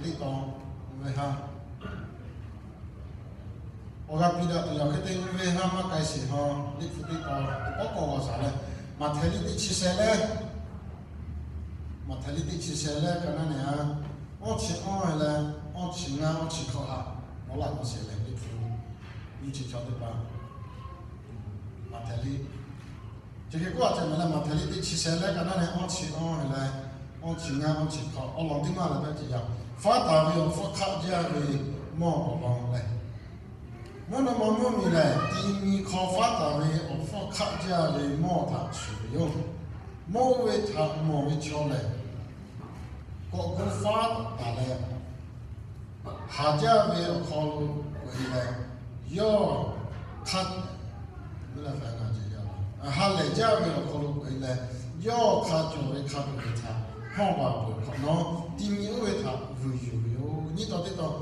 teˇ taw ve ha awˬ g'a piˇ daꞈ tuˬ yoˬ. Hk'e te ve ha maˇ k'ai sheˍ ha, Liꞈ hpu teˇ taw teˇ pawˆ k'awꞈ g'a shaˍ leh, Maꞈhtehˍ liꞈ teˇ chi sheh leh, Maꞈhtehˍ liꞈ teˇ chi sheh leh ka naˉ nehˬ ha, awˇ chi awˇ leh awˇ chi ngaˇ awˇ chi hk'awꞈ ha, awˬ laꞈ k'awꞈ sheˍ leh Liꞈ hpu nyiˇ chi chaw teˇ hpaˍ Maꞈhtehˍ liꞈ chi hk'e k'oˆ a ce mehˍ leh, Maꞈhtehˍ liꞈ teˇ chi sheh leh ka naˉ nehˬ awˇ chi awˇ leh awˇ chi ngaˇ awˇ chi hk'awꞈ awˬ lawn teˇ maˇ leh pehˉ ce yaˇ, faˉ taˍ ve awˬ hpfuhˇ hk'aˆ jaˇ ve mawˇ awˬ lawn lehˬ, mvuhˇ naw ma mvuhˇ miˬ lehˬ, ti nyi hk'aw faˉ taˍ ve awˬ hpfuhˇ hk'aˆ jaˇ ve mawˇ htaꞈ shuˍ ve yoˬ. Mawˇ oˇ ve htaꞈ mawˬ ve chaw lehˬ, k'awꞈ gu faˉ taˍ leh, haˍ jaˇ ve awˬ hk'aw lo k'oꞈ e leh, yawˇ hk'a ha lehˬ jaˇ ve awˬ hk'aw lo k'oꞈ e leh, yawˇ hk'a cawˬ ve hk'a peu-eˬ ve htaꞈ hawˇ baˬ peuˬ hk'awꞈ nawˉ, ti nyi oˇ ve htaꞈ vuiˬ yuˬ ve yoˬ. Nyiˇ taw teˇ taw,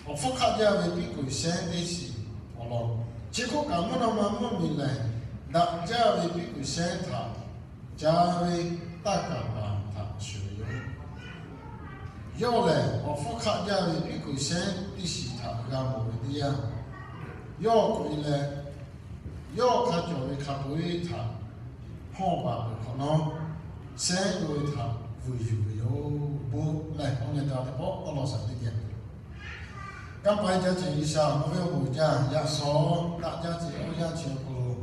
awˬ hpfuhˇ hk'aˆ jaˇ ve piˉ kuiˬ shehˉ teˇ shiˍ awˬ lawn, chi hk'oˆ kaꞈ mvuhˇ naw ma mvuhˇ miˬ lehˬ, daꞈ jaˇ ve piˉ kuiˬ shehˉ htaꞈ ca ve taˇ kaˍ paˍ htaꞈ shuˍ ve yoˬ. Yawˇ lehˬ, awˬ hpfuhˇ hk'aˆ jaˇ ve piˉ kuiˬ shehˉ teˇ shiˍ htaꞈ g'a mawˬ ve teˇ yanˇ, yawˇ k'oꞈ e leh, yawˇ hk'a cawˬ ve hk'a peu-eˬ htaꞈ hawˇ baˬ peuˬ hk'awꞈ nawˉ, shehˉ k'oˆ ve htaꞈ vuiˬ yuˬ ve yoˬ. Bon lehˬ, awˬ nyi ta teˇ pawˆ awˬ lawn shaˍ teˇ geh Kanˇ paˆ jaˇ ce G'uiˬsha, nawˬ ve awˬ bon jaˇ, yaꞈ shawˍ daꞈ jaˇ ce awˬ yanˇ chi awˬ hk'aw lo,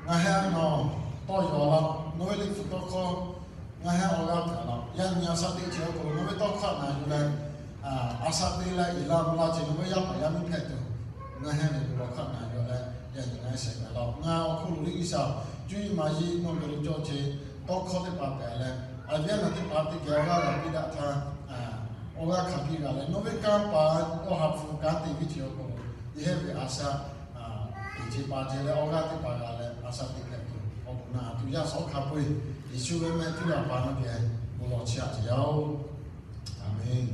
ngaˬ hui nawˬ tawˇ yaw laˇ, nawˬ ve Liꞈ hpu tawˇ hkawˇ ngaˬ hui awˬ g'aˇ hpehꞈ laˇ. Yaꞈ nyi a shaꞈ teꞈ chi awˬ hk'aw lo nawˬ ve tawˇ hkawˇ htaꞈ ngaˬ yuˬ leh, a shaꞈ teꞈ leh iˍ la mvuh la ce nawˬ ve yaˇ paˍ yaˇ miˇ hpehꞈ tuˬ, ngaˬ hui ve bon lawˬ hkawˇ htaꞈ ngaˬ yuˬ leh, yaꞈ nyi ngaˬ hui shehˍ hpehꞈ laˇ. Ngaˬ awˬ hk'aw lo Liꞈ G'uiˬsha, cuˇ yiˍ maˍ yiˍ nawˬ ve lo cawˇ ce tawˇ hkawˇ teˇ hpaˍ hpehꞈ leh, a viˉ a naˬ teˇ hpaˍ teˇ geh awˬ g'aˇ g'a piˇ daꞈ htaˇ, awˬ g'aˇ hkanˍ piˇ g'a leh, nawˬ ve kanˇ paˆ awˬ ha hpu kanˉ te viˉ ce awˬ hk'aw lo, yehˇ ve a shaꞈ teꞈ ce pa ce leh awˬ g'aˇ teˇ hpaˍ g'a leh a shaꞈ teꞈ hpehꞈ tuˬ, awˬ bon naꞈ tuˬ yaˇ shawˉ hk'a peu-eˬ, Yeˍsuˆ ve mehˆ htuˇ laˬ pa nawˬ geh bon lawˬ chehˇ a ce yaˇ oˬ. Aˍmenˍ.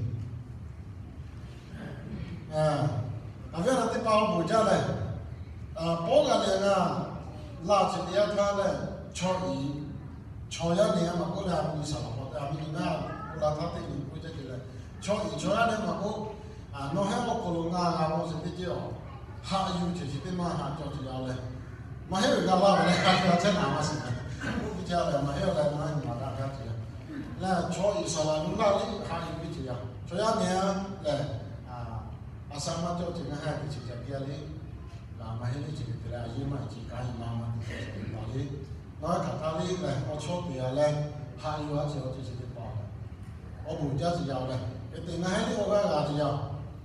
A viˉ a naˬ teˇ hpaˍ awˬ bon jaˇ leh, pawˆ g'a leh g'a laˇ ce teˇ yanˇ htaˇ lehˬ, chaw iˍ, chaw yaˇ nehˬ a maꞈ k'oˆ leh a miˇ nyi shaˍ laꞈ k'awꞈ te, a miˇ nyi naˆ k'oˆ la htaˇ teˇ nyi k'oˆ jaˇ ce leh, chaw iˍ chaw yaˇ nehˬ a maꞈ k'oˆ, nawˬ heˉ awˬ hk'aw lo ngaˬ g'a mawˬ sheˍ teˇ ceuˬ awˬ, haꞈ yuˬ ce chi teˇ maˇ haꞈ cawˬ ce yaˇ leh, maˇ heˆ ve g'a laˇ ve leh haꞈ yuˬ a chehˇ naˍ maˇ shiˍ leh, k'oˆ piˇ ce leh maˇ heˆ leh maˇ nyi maˍ daꞈ gaˇ ce yaˇ. Lehˬ chaw iˍ shaˍ laꞈ lo laˇ liˇ haꞈ yuˬ piˇ ce yaˇ. Chaw yaˇ nehˬ a lehˬ, a shaꞈ maˇ cawˬ ce ngaˬ hui teꞈ chi ca piˇ a liˇ, maˇ heˆ liˇ ce te leh a yeˇ maˇ ce kaꞈ iˍ ma maˇ te ce te pa liˇ, nawˬ hk'aˬ htaˇ liˇ lehˬ awˬ chawˇ te a leh, haꞈ yuˬ a ce awˬ ceuˬ chi teˇ hpaˍ awˬ bon jaˇ ce yaˇ lehˬ, hk'e te ngaˬ hui liˇ awˬ g'aˇ g'a ce yaˇ.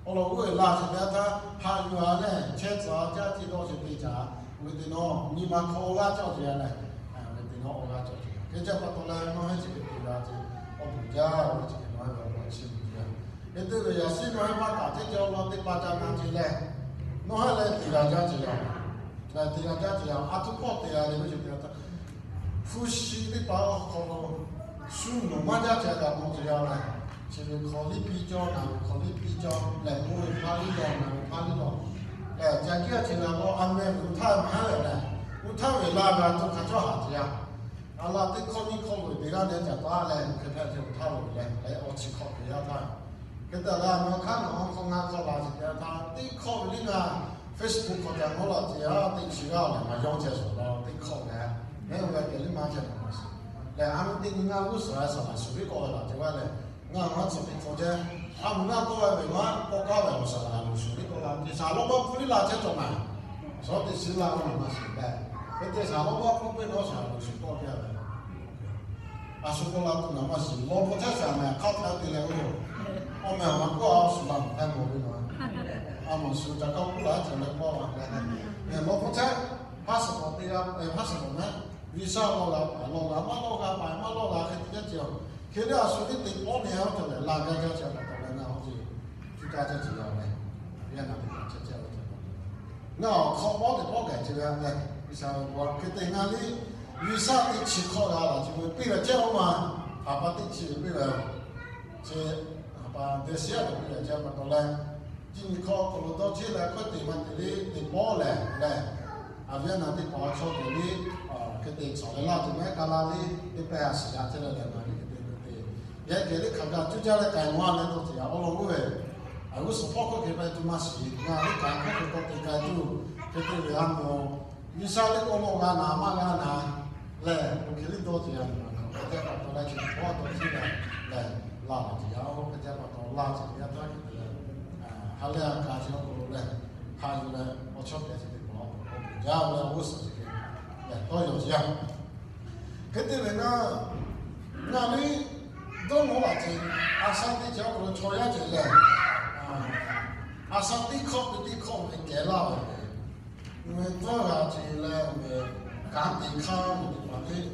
Awˬ lawn g'uˇ eˬ la ce teˇ yanˇ htaˇ haꞈ yuˬ a lehˬ, chehˇ tcuh a caˇ ce dawˇ ce te caꞈ, ve teꞈ nawˉ nyi ma hk'aw awˬ g'aˇ cawˬ ce yaˇ lehˬ, ve teꞈ nawˉ awˬ g'aˇ cawˬ ce yaˇ. Hk'e ce pa taw leh nawˬ hui chi hk'e te g'a ce, awˬ bon jaˇ ve chi hk'e nawˬ hui ve awˬ bon chi ve yaˇ. Hk'e te ve yaꞈ shiˉ nawˬ hui maˇ kaꞈ teˇ cawˬ law teˇ pa ca na ce leh, nawˬ hui lehˬ teˇ g'a jaˇ ce yaˇ. Lehˬ teˇ g'a jaˇ ce yaˇ. A htoꞈ hpawˇ te g'a leh ve chi teˇ yanˇ htaˇ, hpu shi teˇ hpaˍ awˬ hk'aw lo shu nawˬ maˇ jaˇ ce g'a mawˬ ce yaˇ lehˬ, chi ve hk'aw liˇ piˇ cawˇ, ngaˬ ve hk'aw liˇ piˇ cawˇ lehˬ, oˇ ve hpaˇ liˇ lawˬ, ngaˬ ve hpaˇ liˇ lawˬ lehˬ, ca kiˇ a ce g'a k'o a meh ve htaˇ maˇ heˆ leh lehˬ, oˇ htaˇ ve laˇ g'a tuˬ hk'a cawˇ haꞈ ce yaˇ. A la teˇ hkawˇ nyiˇ hkawˇ lo te g'aˇ nehˬ ca taˍ leh, hk'e hpehꞈ ce oˇ htaˇ lo lehˬ, leh awˬ chi hk'awꞈ hk'e yaˇ htaˇ, hk'e te g'a mawˬ hk'aˇ ngaˬ awˬ hk'aw ngaˬ hk'aw la ce teˇ yanˇ htaˇ teˇ hkawˇ ve liˇ ngaˬ Facebook hk'aw ca mawˇ la ce yaˇ teˇ chi g'aˇ lehˬ maˇ yawˇ ceh shawˍ la teˇ hkawˇ leh, mehˆ g'a kehˬ liˇ maˇ ceh nawˬ maˇ shiˍ. Lehˬ a miˇ teˇ nyi ngaˇ g'uˇ suhˍ a shaˍ laꞈ shuˍ piˇ k'awꞈ ve laˬ ce g'aˇ lehˬ, ngaˬ maˇ tcuh piˇ hk'aw ceh, a mvuhˇ naˆ tawˆ la ve maˇ k'awꞈ kaˇ ve awˬ shaˍ laꞈ shuˍ piˇ k'awꞈ la ce shaˍ lawˇ baˆ hpu liˇ la ceh cawˬ maˬ. Shaˍ teꞈ shiˍ la ve nawˬ maˇ shiˍ leh, hk'e te shaˍ lawˇ baˆ hpu peuˬ nawˬ shaˍ laꞈ shuˍ tawˆ piˇ ve a shu k'awꞈ la tuˬ nawˬ maˇ shiˍ. Lawˇ hpu chehˇ shaˍ mehˍ hk'aˇ htaˇ te leh oˇ, awˬ mehˍ awˬ ma k'oˆ a shu la mvuhˇ htaˇ mawˬ ve nawˬ, a mawˬ shu ca kawˇ k'oˆ la ce leh k'awꞈ la leh, lawˇ hpu chehˇ, passport teˇ g'aˇ, passport mehˆ, visa lawˇ g'a paˍ lawˇ g'a maˇ lawˇ g'a paˍ maˇ lawˇ g'a hk'e te jaˇ ce a. Hk'e te a shu teˇ teꞈ pawˆ nehˬ a cawˬ lehˬ la gaˇ jaˇ ce a pa taw leh ngaˬ awˬ ce, cuˇ caˇ caˇ ce yaˇ lehˬ, yaˇ naˬ teˇ hpaˍ chehˇ chehˇ a cawˬ ngaˬ awˬ hk'aw pawˆ teꞈ pawˆ gaˬ ce ve lehˬ, G'uiˬsha ve bon hk'e te ngaˬ liˇ, G'uiˬsha teˇ chi hkawˇ g'a laˬ ce ve piˇ ve ceh oˇ ma, a pa teˇ chi ve piˇ ve, ce, a pa deh shiˉ a cawˬ piˇ ve ceh pa taw leh, chi nyi hkawˇ awˬ hk'aw lo dawˇ chehˇ leh hkawˇ teꞈ maˇ teꞈ liˇ teꞈ pawˆ lehˬ lehˬ, a viˉ a naˬ teˇ hpaˍ chaw teꞈ liˇ, hk'e te chaw leh laˇ ce mehˆ ka la liˇ teˇ pehˇ a shiˍ g'a chehˇ leh lehˬ ngaˬ liˇ hk'e te hk'e te Yaꞈ kehˬ teˇ hk'aˬ kaꞈ cuˇ caˇ leh k'ai mawˬ a leh tawˇ ceuˬ yaꞈ awˬ lawn k'oˆ ve, a g'uˇ suhˍ hpawˇ hkawˇ hk'e pa tu maˇ shiˍ, ngaˬ teˇ kaꞈ hkawˇ hk'e tawˇ te k'ai tuˬ, hk'e te ve a mawˬ. G'uiˬsha teˇ k'o mawˬ g'a naˍ maˇ g'a naˍ lehˬ, oˇ hk'e liˇ tawˇ ceuˬ yaꞈ nyi ma hk'aˬ hk'e te pa taw leh chi hkawˇ tawˇ ceuˬ leh, laˬ laˬ ceuˬ yaˇ oˇ hk'e te pa taw laˇ ceuˬ yaˇ taˇ hk'e te leh, ha lehˬ a kaꞈ chi awˬ hk'aw lo lehˬ, hk'a yuˬ leh awˬ chawˇ pehˍ chi teˇ hpaˍ awˬ hk'aw lo jaˇ leh g'uˇ suhˍ chi hk'e lehˬ tawˇ yaw ceuˬ yaˇ. Hk'e te ve ngaˬ, ngaˬ liˇ dawˇ nawˬ laꞈ ceh, a shaꞈ teˇ ceuˬ awˬ hk'aw lo chaw yaˇ ceuˬ lehˬ, a shaꞈ teˇ hkawˇ ve teˇ hkawˇ ve kehˬ laˇ ve, ngaˬ ve dawˇ g'a ceuˬ leh, ngaˬ ve kanˉ te hkanˇ ve teˇ hpaˍ teˇ,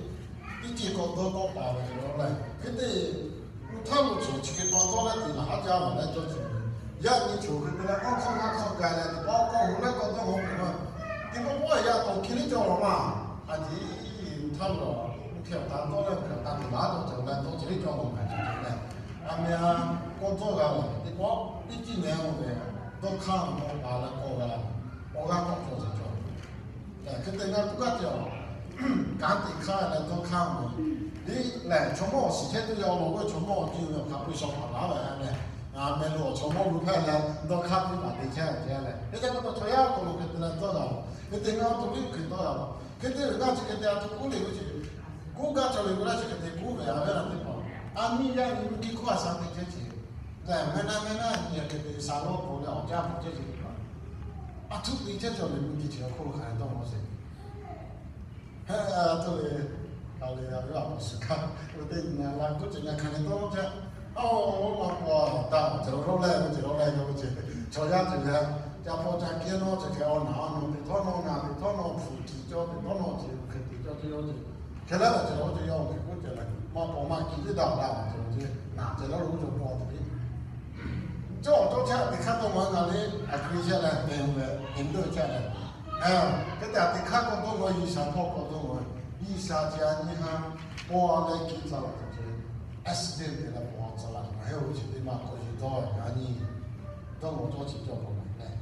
teˇ ceuˬ k'awꞈ dawˇ tawˆ paˍ ve ceuˬ lehˬ, hk'e te, mvuhˇ htaˇ lo cawˬ chi hk'e pa tawˇ leh te laˬ haˉ jaˇ ve leh cawˇ ceuˬ ve, yaˇ nyi cawˬ hk'e te leh awˬ hkawˇ ngaˇ hkawˇ gaˬ leh teˇ pawˆ k'awꞈ hui leh k'awꞈ dawˇ nawˬ peuˬ ma, teˇ pawˆ pawˆ yaˇ tawˍ hk'e liˇ cawˬ laˬ ma. A ciˉ mvuhˇ htaˇ lo, mvuhˇ hkeh awˬ htaꞈ dawˇ leh hk'e htaꞈ te laˬ dawˇ cawˬ leh dawˇ ceuˬ liˇ cawˬ laˬ ma cawˬ cawˬ leh, a meh a k'awꞈ dawˇ g'a leh teˇ pawˆ teˇ ciˉ nehˬ ve dawˇ hkanˇ awˬ hk'aw pa leh k'awꞈ g'a, awˬ g'aˇ k'awꞈ cawˬ cawˬ cawˬ. Hk'e te ngaˬ k'oˆ gaˇ cawˬ, kanˉ te hkanˇ leh dawˇ hkanˇ ve, teˇ lehˬ chaw mawˇ awˬ shiˍ chehˇ tuˬ yaˇ awˬ lawn k'o chaw mawˇ awˬ ceuˬ ve awˬ hk'aˬ peu shaw hpaˍ laˉ ve a leh, a meh lo awˬ chaw mawˇ lo hpehˇ leh dawˇ hkanˇ teˇ hpaˍ te chehˇ a ceh leh, hk'e te pa taw chaw yaˇ awˬ hk'aw lo hk'e te leh dawˇ g'a, hk'e te ngaˬ awˬ to piˇ hk'e dawˇ g'a, hk'e te ve ngaˇ chi hk'e te a htoꞈ k'oˆ le k'o ceh, k'oˆ gaˇ cawˬ ve k'o laˇ chi hk'e te k'oˆ ve a ve laˇ teˇ hpaˍ, a nyi yaˇ nyi mvuhˇ kiˇ hkawˇ a shaꞈ te chehˇ ceh, lehˬ meh naˆ meh naˆ nyi a hk'e te shaˍ lawˇ k'o leh awˬ caˇ hpu chehˇ ceh teˇ hpaˍ, a htoꞈ te chehˇ cawˬ ve mvuhˇ kiˇ chi awˬ hk'oˆ lo hk'aˬ hk'e dawˇ nawˬ sheˍ. Heh, a htoꞈ le, a le a ve a k'awꞈ suhˍ hkanˇ ve teˇ nyi a la k'oˆ ceh ngaˬ hk'aˬ hk'e dawˇ nawˬ chehˇ. A, oˇ ma k'o a daꞈ ceh lo lawˇ leh ve ceh lawˇ leh ve ceh, chaw yaˇ ceh leh, ca hpaw ca kehˉ nawˇ ceh hk'e awˬ naˬ awˬ nawˬ teˇ htawˇ nawˇ ngaˬ teˇ htawˇ nawˇ hpu tiꞈ cawˇ teˇ htawˇ nawˇ ceh hk'e te cawˇ teˇ yawˇ ceh, hk'e leh a ceh lo ceh yaˇ awˬ hk'e k'oˆ ceh leh ma paw maˇ kiˬ teˇ daꞈ daꞈ ceh lo ceh naˬ ceh lawˇ lo cawˬ paw teˇ cawˇ awˬ cawˇ chehˇ teꞈ hk'aˇ dawˇ ma ngaˬ le a hkui chehˇ leh meh ve Hindu chehˇ leh, hk'e te a teꞈ hk'aˇ k'awꞈ dawˇ nawˬ G'uiˬsha hpawˇ k'awꞈ dawˇ nawˬ, G'uiˬsha ceh a nyi ha paw leh kiˇ tcuh laˬ ceh, accident te leh paw tcuh laˬ ma heˆ oˬ ceh teˇ ma k'awꞈ yeˬ dawˇ a nyi dawˇ nawˬ cawˇ chi cawˇ paw ma leh,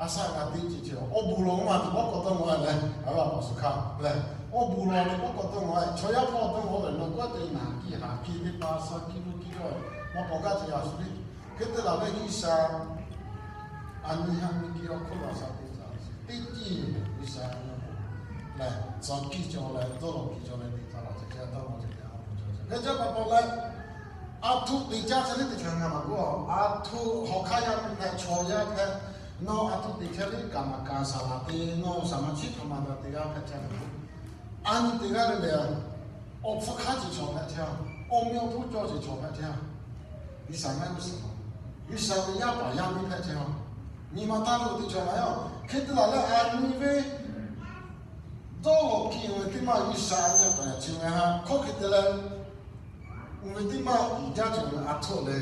a shaꞈ g'a teˇ ceuˬ ceh awˬ bon lawˬ ma teˇ pawˆ k'awꞈ dawˇ nawˬ leh a ve a k'awꞈ suhˍ hkanˇ leh, awˬ bon lawˬ teˇ pawˆ k'awꞈ dawˇ nawˬ chaw yaˇ hpawˇ dawˇ nawˬ ve nawˬ k'oˆ te naˬ kiˇ haˍ kiˇ teˇ pa shaˍ kiˇ lo kiˇ cawˇ, ma paw gaˇ ceh a shu le. Hk'e te laˬ ve G'uiˬsha a nyi ha mvuhˇ kiˇ awˬ hk'oˆ lo a shaꞈ teˇ tcuh teˇ ciˉ G'uiˬsha a nyi lehˬ tcuh kiˇ cawˇ leh dawˇ lawˬ kiˇ cawˇ leh teˇ tcuh laˬ ceh ceh dawˇ nawˬ ceh te a bon cawˇ ceh hk'e caˇ pa taw leh, a htoꞈ te caˇ ceh le teˇ hk'aˬ ngaˬ maˬ k'oˆ a, a htoꞈ hawˬ hk'aˇ yaˇ miˇ hpehꞈ chaw yaˇ hpehꞈ, nawˬ a htoꞈ te chehˇ le kaꞈ maˬ kaꞈ saˍ laˍ te nawˬ saˍ maˍ chiˉ htaꞈ maˍ daꞈ te g'a hpehꞈ chehˇ ve, a nyi te g'aˇ le le, awˬ hpfuhˇ hk'aˇ ceh chaw hpehꞈ chehˇ, awˬ meh awˬ hpfuhˇ cawˇ ceh chaw hpehꞈ chehˇ, G'uiˬsha maˇ g'uˇ suhˍ, G'uiˬsha ve yaˇ paˍ yaˇ miˇ hpehꞈ chehˇ a, nyi ma taˇ lo teˇ chaw maˇ yaˇ. Hk'e te laˬ leh a nyi ve dawˇ lawˬ kiˇ ve teˇ maˇ G'uiˬsha a nyi a taˍ yaꞈ chi ve ha hkawˇ hk'e te leh, uˬ ve teˇ maˇ uiˍ jaˇ cawˬ ve a htoꞈ le,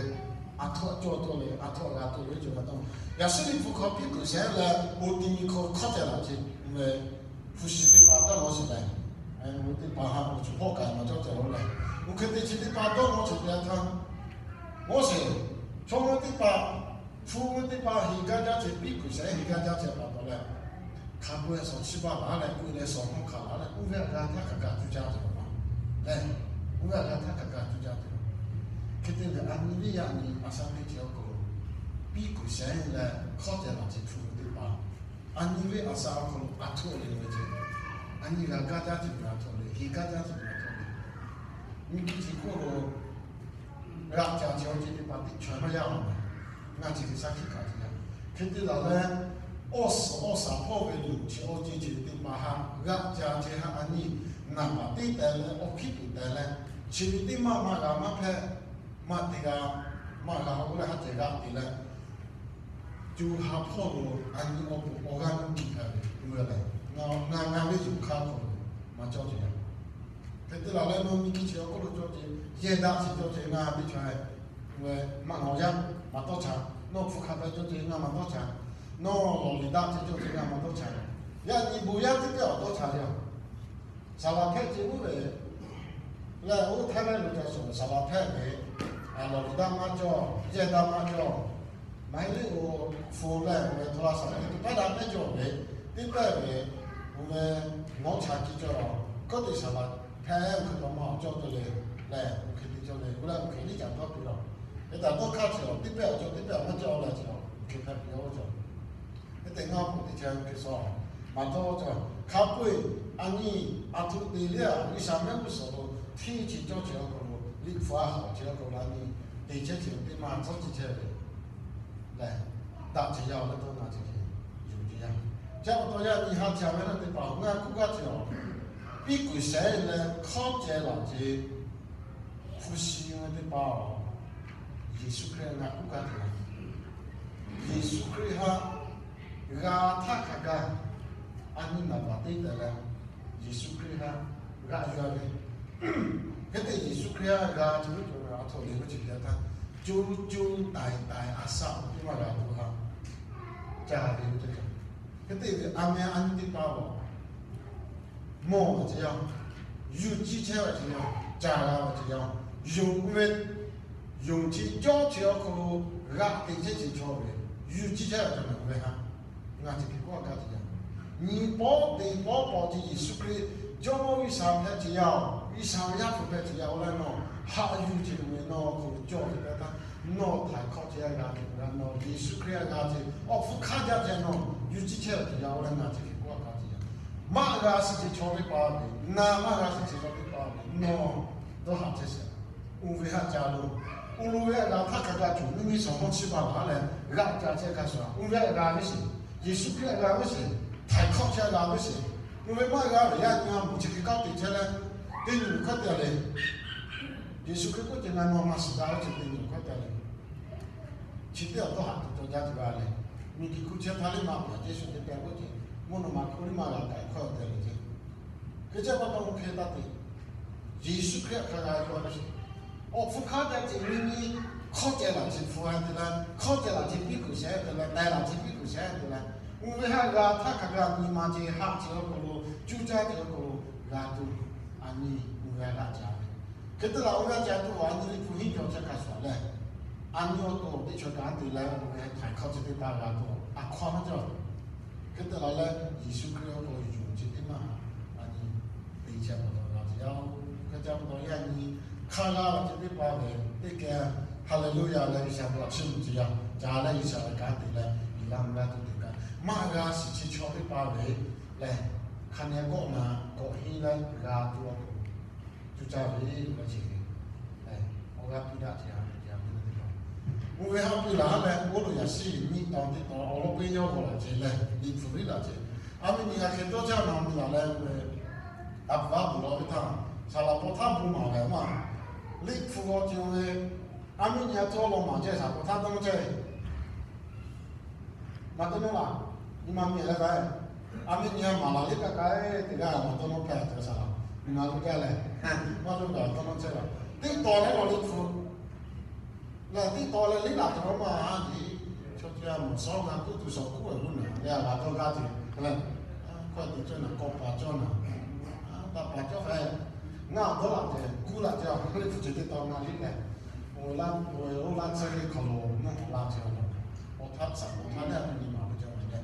a htoꞈ cawˇ to le, a htoꞈ g'a to le cawˬ ve taˇ. Yaꞈ shiˉ liꞈ hpu hk'aw piˇ kuiˬ shehˍ leh, oˇ ti mi hk'aw hkawˇ ceh laˬ ceh, uˬ ve hpu shi teˇ pa taˇ lawˬ sheˍ leh, uˬ ve teˇ pa ha uˬ shuˍ hpawˇ kaꞈ maˇ cawˇ ceh lawˬ leh, uˬ hk'e te chi teˇ pa dawˇ nawˬ ceh te a htaˇ, g'awˇ sheˍ, chaw mawˇ teˇ pa, hpu mawˇ teˇ pa heˍ gaˇ jaˇ ceh piˇ kuiˬ shehˍ heˍ gaˇ jaˇ ceh pa taw leh, hk'a peu-eˬ shawˍ chiˇ baˆ laˬ leh k'oˆ leh shawˍ hawˇ hkanˍ laˬ leh oˇ ve a g'a htaˇ hk'aˬ kaꞈ cuˇ caˇ ceh pa ma leh, oˇ ve a g'a htaˇ hk'aˬ kaꞈ cuˇ caˇ ceh. Hk'e te leh a nyi ve yaˇ nyi a shaꞈ teˇ ceh awˬ hk'aw lo piˇ kuiˬ shehˍ leh hkawˇ ceh laˬ ceh hpu mawˇ teˇ pa, a nyi ve a shaꞈ awˬ hk'aw lo a htoꞈ le ve ceh, a nyi g'a gaˇ jaˇ ceh ve a htoꞈ le, heˍ gaˇ jaˇ ceh ve a htoꞈ le, miˬguiˬ chi hk'oˆ lo g'aꞈ ca ceh awˬ ceuˬ teˇ hpaˍ teˇ chaw maˇ yaˇ laˬ meh. Ngaˬ ceh hk'e shaˉ hkiˆ kaꞈ te yaˇ. Hk'e te laˬ leh, awˬ suhˍ awˬ shaˍ hpawˇ ve luˬ chi awˬ ceuˬ ceh teˇ hpaˍ haꞈ g'aꞈ ca ceh haꞈ a nyi naˍ baˬ teˇ teh leh awˬ hkiˉ tuˬ teh leh, chi ve teˇ maˇ maˇ g'a maˇ hpehꞈ, maˇ te g'a, maˇ g'a oˇ leh haˉ ceh g'a te leh, co ha hpawˇ lo a nyi awˬ pon awˬ g'aˇ nuˇ kiˬ hpehꞈ ve, uˬ ve lehˬ, ngaˬ ngaˬ ve yuˬ hk'aˇ hk'aw lo maˇ cawˇ ceh yaˇ. Hk'e te laˬ leh nawˬ miˬguiˬ chi awˬ hk'oˆ lo cawˇ ceh, yehˇ daꞈ chi cawˇ ceh ngaˬ teˇ chaw ve maˇ ngawˬ yaˇ maˇ tawˇ caꞈ, nawˬ hpu hk'a taˇ cawˇ ceh ngaˬ maˇ tawˇ caꞈ, nawˬ lawˬ liꞈ daꞈ chi cawˇ ceh ngaˬ maˇ tawˇ caꞈ, yaˇ nyi bon yaˇ teˇ pehˇ awˬ tawˇ caꞈ ve a. Saˍ laˍ hpehˇ ceh uˉ ve lehˬ, oˇ htaˇ lehˬ lo ca suhˍ saˍ laˍ hpehˇ ve, lawˬ liꞈ daꞈ maˇ cawˇ, yehˇ daꞈ maˇ cawˇ, maˇ heˆ le oˇ hpu lehˬ ve hto la saˍ laˍ hpehˇ cawˇ ve, teˇ pehˇ ve, oˇ ve ngawˇ cha kiˇ cawˇ, kawˇ te saˍ laˍ hpehˇ ve hk'e pa maˇ cawˇ te le. Lehˬ, oˇ hk'e te cawˇ leh, oˇ leh oˇ hk'e liˇ caꞈ dawˇ piˇ lawˬ. Hk'e te taꞈ dawˇ hk'aˇ cawˬ, teˇ pehˇ awˬ cawˬ, teˇ pehˇ awˬ maˇ cawˇ leh cawˬ, oˇ hk'e hpehꞈ piˇ-oˬ cawˬ. Hk'e te ngaˇ k'oˆ teˇ chehˇ hk'e suh, maˇ dawˇ cawˬ. Hk'a peu-eˬ a nyi, aˬ htoꞈ te liˇ-a, G'uiˬsha mehˆ g'uˇ suhˍ lo hteˇ chi cawˇ chehˇ awˬ hk'aw lo, Liꞈ hpu a hawˍ chehˇ awˬ hk'aw lo a nyi, te chehˇ chi teˇ maˇ tcuhˉ ceh chehˇ ve lehˬ, daꞈ ceh yaˇ-oˬ leh tawˇ na ceh ceh, yonˍ ceh yaˇ. Chi pa taw yaˇ nyi ha ca ve na teˇ hpaˍ ngaˬ kuˇ gaˇ ceh-oˬ, piˇ kuiˬ shehˍ leh hkawˇ ceh laˬ ceh hpu shi ve teˇ hpaˍ-oˬ, Yeˍsuˆ Hkriꞈ ngaˬ kuˇ gaˇ ceh laˬ. Yeˍsuˆ Hkriꞈ haꞈ g'a htaˇ hk'a gaˇ, a nyi naˍ baˍ teˇ tehꞈ leh, Yeˍsuˆ Hkriꞈ haꞈ g'a yuˬ-a ve. Hk'e te Yeˍsuˆ Hkriꞈ haꞈ g'a ceh ve, a htoꞈ le ve chi htaꞈ, co co taiˍ taiˍ a shaꞈ teˇ maˇ g'a tuˬ haꞈ ca ve teˇ hpaˍ. Hk'e te ve a meh a nyi teˇ hpaˍ-oˬ, mawˬ ve ceh yaˇ, yuˬ ciˇ chehˇ ve ceh yaˇ, ca g'a ve ceh yaˇ, yonˍ ve, yonˍ chi cawˇ chi awˬ hk'aw lo g'aꞈ te chehˇ ceh chaw ve, yuˬ ciˇ chehˇ ve ceh ve haꞈ, ngaˬ ceh hk'e k'oˆ gaˇ ceh yaˇ. Nyi pawˆ te pawˆ paw ceh Yeˍsuˆ Hkriꞈ Jawˇmawˇ G'uiˬsha hpehꞈ ceh yaˇ-oˬ, G'uiˬsha ve Yaˇ hpu hpehꞈ ceh yaˇ-oˬ leh nawˬ haꞈ yuˬ ceh ve nawˬ hk'aw lo cawˇ ve htaˇ, nawˬ htaiˍ hkawˇ ceh g'a tuˬ g'a, nawˬ Yeˍsuˆ Hkriꞈ g'a ceh awˬ hpfuhˇ hk'aˇ jaˇ ceh nawˬ yuˬ ciˇ chehˇ ve ceh yaˇ-oˬ leh ngaˬ ceh hk'e k'oˆ gaˇ ceh yaˇ. Maˇ g'a shiˍ ceh chaw teˇ hpaˍ ve, ngaˬ maˇ g'a shiˍ ceh chaw teˇ hpaˍ ve, nawˬ dawˇ haꞈ chehˇ sheˍ. Oˇ ve haꞈ ca lo, oˇ lo ve g'a htaˇ hk'a gaˇ cawˬ, mvuhˇ miˬ shawˍ hawˇ chi baˬ laˬ leh g'aꞈ ca chehˇ hk'a shuˍ, oˇ ve g'a ve sheˍ, Yeˍsuˆ Hkriꞈ g'a ve sheˍ, htaiˍ hkawˇ chehˇ g'a ve sheˍ. Oˇ ve maˇ g'a ve yaˇ nyi a moˍ chi hk'e kaˇ te chehˇ leh, teˇ nyi uˬ hkawˇ te le. Yeˍsuˆ Hkriꞈ k'oˆ ceh ngaˬ nawˬ maˇ shiˍ daꞈ ve ceh teˇ nyi uˬ hkawˇ te le. Chi teˇ hpaˍ dawˇ haꞈ tuˬ cawˬ jaˇ ceh g'a le. Miˬguiˬ hk'u chehˇ htaˇ liˇ ma paˍ Yeˍsuˆ te pehˍ k'oˆ ceh, mvuhˇ naw ma hk'oˆ liˇ ma g'a k'ai hkawˇ te le ceh. Hk'e chehˇ pa taw oˇ hk'e taˇ te. Yeˍsuˆ Hkriꞈ hk'a g'a ve pa taw, awˬ hpfuhˇ hk'aˇ jaˇ ceh nyi nyi, hkawˇ ceh laˬ ceh hpu ha te la, hkawˇ ceh laˬ ceh piˇ kuiˬ shehˍ te la, taiˍ laˬ ceh piˇ kuiˬ shehˍ te la, oˇ ve haꞈ g'a htaˇ hk'a gaˇ nyi ma ceh haꞈ ceh awˬ hk'aw lo, cuˇ caˇ ceh awˬ hk'aw lo g'a tuˬ, a nyi oˇ ve g'a ca ve. Hk'e te laˬ oˇ ve g'a ca tuˬ a nyi Liꞈ hpu henˇ cawˬ chehˇ hk'a shuˍ leh, a nyi awˬ to teˇ chaw kaꞈ te leh oˇ ve htaiˍ hkawˇ ceh teˇ hpaˍ g'a tuˬ a hkawˇ maˇ cawˬ. Hk'e te laˬ leh Yeˍsuˆ Hkriꞈ awˬ hk'aw lo yonˍ ceh teˇ maˇ a nyi te chehˇ pa taw g'a ceh yaˇ-oˬ. Hk'e te pa taw yaˇ nyi hk'a g'a ve ceh teˇ hpaˍ ve teˇ geh Haˍleˍluˇyaˬ leh G'uiˬsha ve awˬ chiˇ mvuh ceh yaˇ ca leh G'uiˬsha ve kanˉ te leh yiˍ laˇ mvuh laˇ tuˬ te kaꞈ, maˇ g'a shiˍ ceh chaw teˇ hpaˍ ve lehˬ, hk'a neh kawˆ na kawˆ henˇ leh g'a tuˬ awˬ hk'aw lo cuˇ caˇ ve laˇ ceh ve, awˬ g'aˇ piˇ daꞈ ceh a ve ceh a ve teˇ hpaˍ, oˇ ve haꞈ piˇ laˬ leh oˇ lo yaꞈ shiˉ nyi taw teˇ taw awˬ lawn peuˬ yawˇ g'awˬ laˬ ceh leh Liꞈ hpu riˉ laˬ ceh, a ve nyi g'a hk'e dawˇ caˇ na ve laˬ leh, a hpu a bvuhˬ law ve htaˇ, saˍ laꞈ paw htaˇ bon maˍ leh maˇ, Liꞈ hpu g'aw ceh ve, a ve nyi a htoꞈ law maˍ ceh saˍ laꞈ paw htaˇ dawˇ ceh maˇ dawˇ nawˇ laˬ. Nyi ma miˬ leh k'ai, a ve nyi a maˍ laˬ liˇ kaꞈ k'ai, teˇ g'aˇ maˇ dawˇ nawˇ hpehꞈ ceh saˍ laꞈ, nyi ma lo gaˇ leh, maˇ dawˇ kaꞈ dawˇ nawˇ ceh laˬ. Teˇ taw leh law Liꞈ hpu lehˬ, teˇ taw leh liˇ laˬ htaꞈ maˇ a nyi, chaw ceh a mawˬ shawˉ g'a kuˉ tuˬ shawˍ kuˉ ve g'uˇ naˍ leh a g'a dawˇ gaˇ ceh leh, kawˆ te cawˇ naˍ, kawˆ pa cawˇ naˍ, taˇ pa cawˇ hk'a, ngaˬ awˬ dawˇ laˬ ceh, kuˉ laˬ ceh, Liꞈ hpu ceh teˇ taw ngaˬ liˇ leh, oˇ laˇ, oˇ laˇ tcuhˇ ve hk'aw lo nawˇ hk'aw la ceh a, awˬ htaꞈ saˍ laꞈ htaˇ leh a ve nyi ma ve ceh ve leh,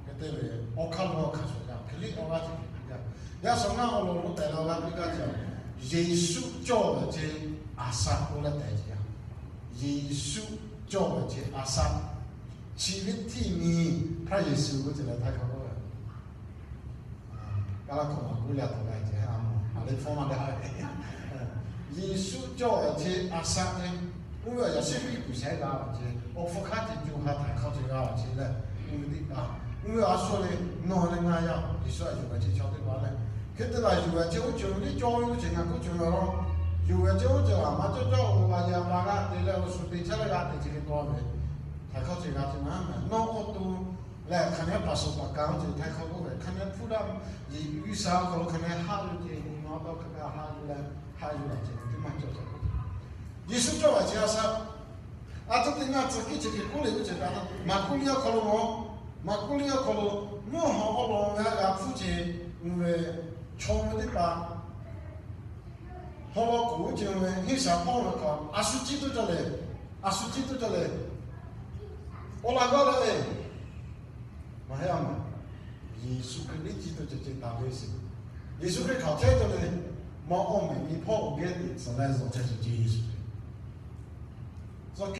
hk'e te ve awˬ hk'aˇ lo a hk'a shuˍ yaˇ hk'e liˇ awˬ g'aˇ ceh ve gaˇ. Yaˇ shaˍ ngaˇ awˬ lawn lo tehꞈ la g'a piˇ gaˇ ceh, Yeˍsuˆ cawˇ ve ceh a shaꞈ k'oˆ leh tehꞈ ceh a. Yeˍsuˆ cawˇ ve ceh a shaꞈ, chi ve hteˇ nyi hpaˇ Yeˍsuˆ k'oˆ ceh leh htaˇ hk'a k'oˆ ve, kaˇ laˇ hkawˇ maˍ kuˉ leh a taw g'a ceh a mawˬ a leh hpawˇ maˇ daꞈ ve. Yeˍsuˆ cawˇ ve ceh a shaꞈ ceh, oˇ ve yaꞈ shiˉ piˇ kuiˬ shehˍ g'a ve ceh, awˬ hpfuhˇ hk'aˇ ceh co ha htaiˍ hkawˇ ceh g'a ve ceh leh, oˇ ve teˇ hpaˍ, oˇ ve a shu leh nawˬ leh ngaˬ yaˇ Yeˍsuˆ a yonˍ ve ceh chaw teˇ hpaˍ leh, hk'e te laˬ yonˍ ve ceh oˇ ceuˬ ve cawˇ ve oˇ ceuˬ ngaˬ k'oˆ ceuˬ ve a law, yonˍ ve ceh oˇ ceuˬ a maˇ cawˇ cawˇ oˇ a yaꞈ pa g'aˇ te leh awˬ shu te chehˇ leh g'a te ceh ve taw ve, htaiˍ hkawˇ ceh g'a ceh maˇ meh nawˇ k'oˆ tuˬ lehˬ, hk'aˬ nehˬ paˍ shuˍ paˍ kaꞈ oˇ ceuˬ htaiˍ hkawˇ k'oˆ ve hk'aˬ nehˬ hpuˇ daꞈ, Yeˍsuˆ G'uiˬsha awˬ hk'aw lo hk'aˬ nehˬ haˆ lo ceh nyi ma dawˇ hk'aˬ kaꞈ haˆ lo leh, haˆ yuˬ laˬ ceh ve teˇ maˇ cawˬ ceh. Yeˍsuˆ cawˇ ve ceh a shaꞈ, a htoꞈ te ngaˇ tcuh kiˇ ceh hk'e k'oˆ le k'oˆ ceh kaꞈ, Maˍkuˆ liˇ awˬ hk'aw lo, Maˍkuˆ liˇ awˬ hk'aw lo mvuhˇ hawˬ awˬ lawn ve a g'a hpuˇ ceh, oˇ ve chaw ve teˇ hpaˍ hawˉ lawˉ kuˬ oˇ ceh ve henˇ shaˍ hpawˇ ve hk'aw a shu ciˇ tuˬ cawˇ le, a shu ciˇ tuˬ cawˇ le, awˬ laꞈ g'awˇ leh le, maˇ heˆ a maˬ, Yeˍsuˆ Hkriꞈ liˇ ciˇ tuˬ ceh ceh taˍ ve sheˍ. Yeˍsuˆ Hkriꞈ hk'aˬ chehˇ cawˇ le, maˇ awˬ mehˍ ve hpawˇ awˬ geh teꞈ suhˍ leh zuhꞈ chehˇ shuˍ ce Yeˍsuˆ Hkriꞈ.